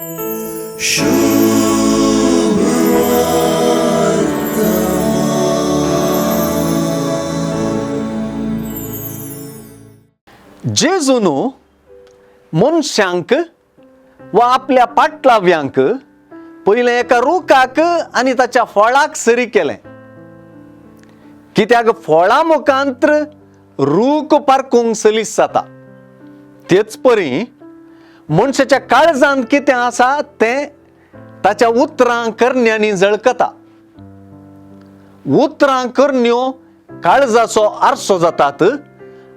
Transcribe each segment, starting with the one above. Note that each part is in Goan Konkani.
जेजून मनशांक वा आपल्या पाटलाव्यांक पयलें एका रुखाक आनी ताच्या फळाक सरी केलें. कित्याक फळां मुखांत्र रूख पारकूंक सलीस जाता. तेच परी मनशाच्या काळजांत कितें आसा तें ताच्या उतरां करण्यांनी झळकता. उतरां करण्यो काळजाचो आरसो जातात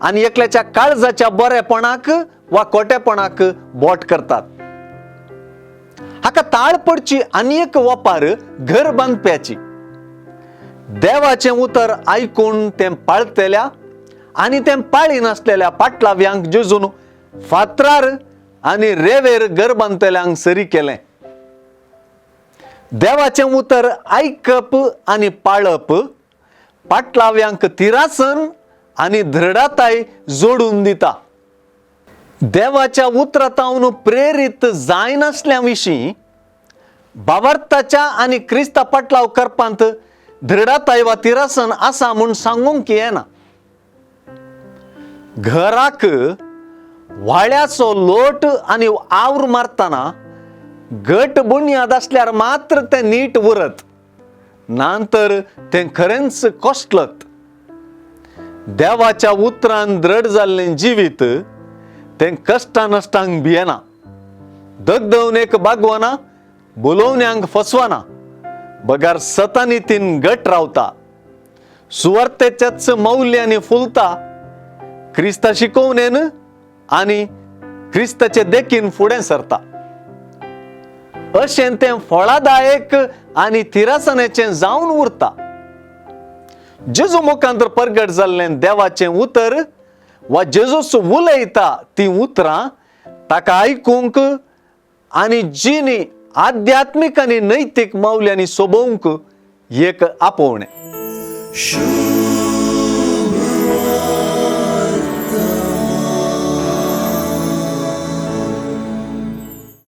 आनी एकल्याच्या काळजाच्या बरेपणाक वा खोटेपणाक बोट करतात. हाका ताळ पडची आनी एक वपार घर बांदप्याची. देवाचें उतर आयकून तें पाळतल्या आनी तें पाळी नासलेल्या पाटलाव्यांक जेजून फातरार आनी रेवेर घर बांदतल्यांक सरी केलें. देवाचें उतर आयकप आनी पाळप पाटलाव्यांक तिरासन आनी धृडाताय जोडून दिता. देवाच्या उतरांतावन प्रेरीत जायनासल्या विशीं भावार्थाच्या आनी क्रिस्ता पाटलाव करपांत धृडाताय वा तिरासन आसा म्हूण सांगूंक येना. घराक वाळ्याचो लोट आनी आवर मारतना घट बुन्याद आसल्यार मात्र तें नीट उरत, ना तर तें खरेंच कोसलत. देवाच्या उतरान दृढ जाल्लें जिवीत तें कश्टा नश्टांक भियेना, दगदवणेक बागवना, बोलोवण्यांक फसवना, बगर सतानितीन घट रावता, सुवार्तेच्याच मौल्यांनी फुलता, क्रिस्ता शिकोवणेन आनी क्रिस्ताचे देखीन फुडें सरता. अशें तें फळादायक आनी तिरासनेचें जावन उरता. जेजू मुखांतर परगट जाल्लें देवाचें उतर वा जेजूस उलयता तीं उतरां ताका आयकूंक आनी जिणी आध्यात्मीक आनी नैतीक मौल्यांनी सोबोवंक एक आपोवणें.